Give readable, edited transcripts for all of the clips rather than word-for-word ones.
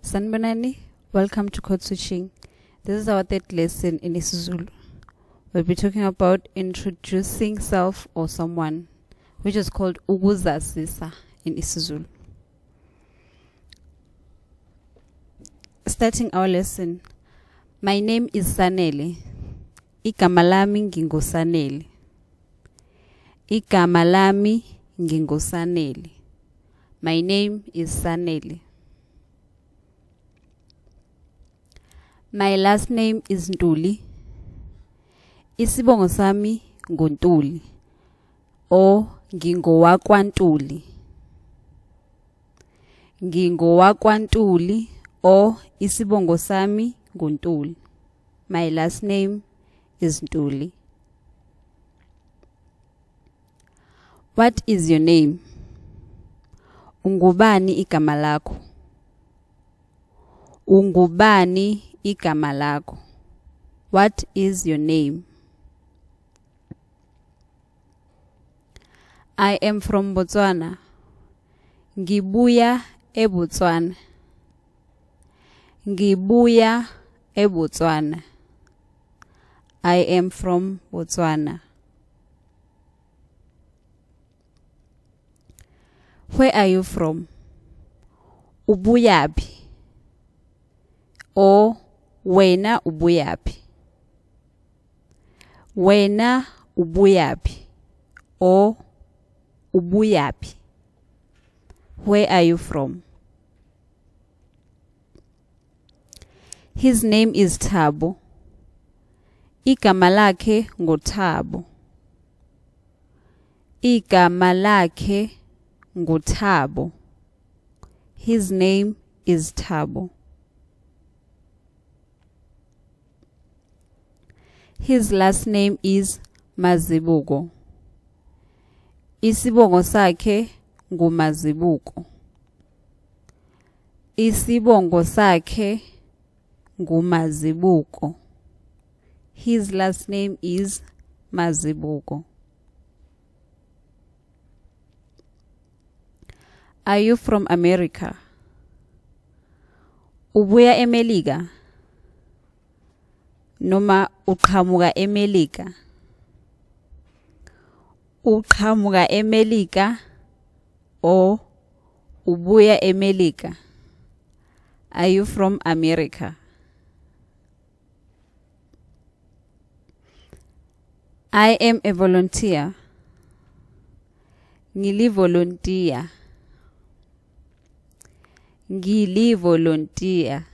Sanibonani, welcome to Code Switching. This is our third lesson in isiZulu. We'll be talking about introducing self or someone, which is called ukuzazisa in isiZulu. Starting our lesson, my name is Sanele. Igama lami nginguSanele. Igama lami nginguSanele. My name is Sanele. My last name is Ntuli. Isibongo sami nguNtuli or ngingowakwaNtuli. NgingowakwaNtuli or isibongo sami nguNtuli. My last name is Ntuli. What is your name? Ungubani igama lakho? Ungubani igama lakho? What is your name? I am from Botswana. Ngibuya eBotswana. Ngibuya eBotswana. I am from Botswana. Where are you from? Ubuyaphi? Or wena ubuyaphi? Wena ubuyaphi? Or ubuyaphi? Where are you from? His name is Thabo. Igama lakhe nguThabo. Igama lakhe nguThabo. His name is Thabo. His last name is Mazibuko. Isibongo sakhe nguMazibuko. Isibongo sakhe nguMazibuko. His last name is Mazibuko. Are you from America? Ubuya eMelika? Noma uqhamuka eMelika? Uqhamuka eMelika or ubuya eMelika? Are you from America? I am a volunteer. Ngilivolontiya. Ngilivolontiya.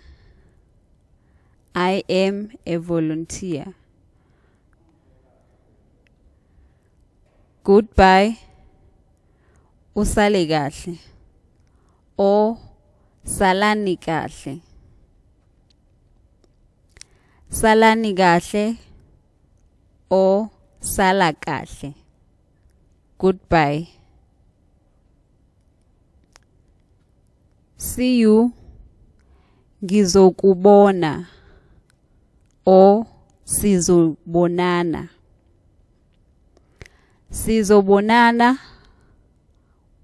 I am a volunteer. Goodbye. Usale kahle. Or salani kahle. Salani kahle or sala kahle. Goodbye. See you. Ngizokubona or sizobonana. Sizobonana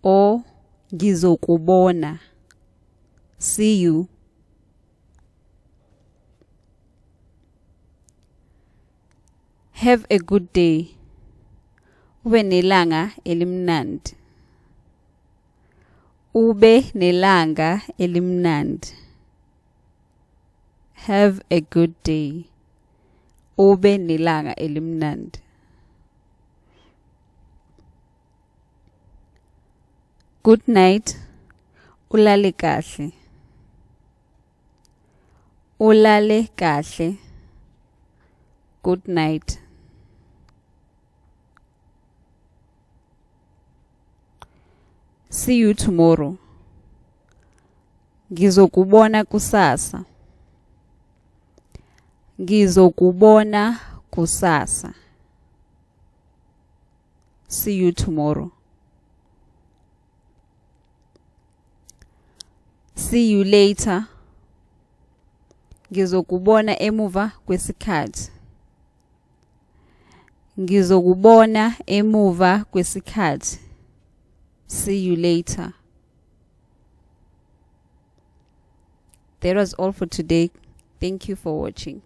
or ngizokubona. See you. Have a good day. Ube nelanga elimnandi. Ube nelanga elimnandi. Have a good day. Ube nelanga elimnandi. Good night. Ulale kahle. Ulale kahle. Good night. See you tomorrow. Ngizokubona kusasa. Ngizokubona kusasa. See you tomorrow. See you later. Ngizokubona emuva kwesikhathi. Ngizokubona emuva kwesikhathi. See you later. That was all for today. Thank you for watching.